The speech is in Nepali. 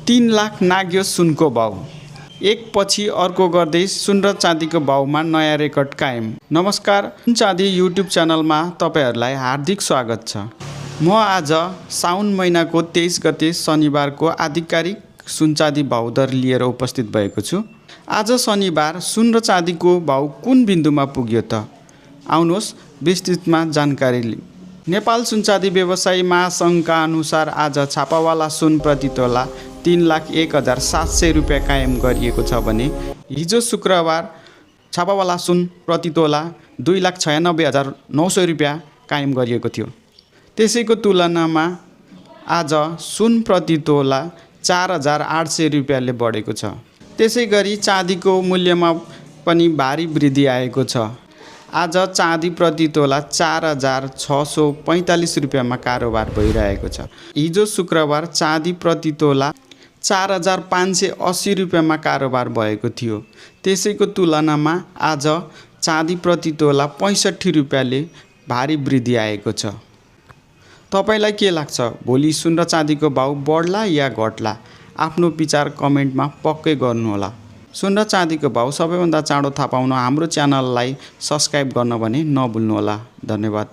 3 लाख नाग्यो सुनको भाउ। एक पछि अर्को गर्दै सुन र चाँदीको भाउमा नयाँ रेकर्ड कायम। नमस्कार, सुन चाँदी युट्युब च्यानलमा तपाईहरूलाई हार्दिक स्वागत छ। म आज साउन महिनाको 23 गते शनिबारको आधिकारिक सुन चाँदी भाउ दर लिएर उपस्थित भएको छु। आज शनिबार सुन र चाँदीको भाउ कुन बिन्दुमा पुग्यो त? आउनुहोस् विस्तृतमा जानकारी लिऊँ। नेपाल सुन चाँदी व्यवसायी महासङ्घका अनुसार आज छापावाला सुन प्रति तोला 3,01,700 रुपियाँ कायम गरिएको छ भने हिजो शुक्रबार छापावाला सुन प्रति तोला 2,96,900 रुपियाँ कायम गरिएको थियो। त्यसैको तुलनामा आज सुन प्रति तोला 4,800 रुपियाँले बढेको छ। त्यसै गरी चाँदीको मूल्यमा पनि भारी वृद्धि आएको छ। आज चाँदी प्रति तोला 4,645 रुपियाँमा कारोबार भइरहेको छ। हिजो शुक्रबार चाँदी प्रति तोला 4,580 रुपियाँमा कारोबार भएको थियो। त्यसैको तुलनामा आज चाँदी प्रति तोला 65 रुपियाँले भारी वृद्धि आएको छ। तपाईलाई के लाग्छ, भोलि सुन र चाँदीको भाउ बढ्ला या घट्ला? आफ्नो विचार कमेन्टमा पक्कै गर्नुहोला। सुन र चाँदीको भाउ सबैभन्दा चाँडो थाहा पाउन हाम्रो च्यानललाई सब्स्क्राइब गर्न भने नभुल्नुहोला। धन्यवाद।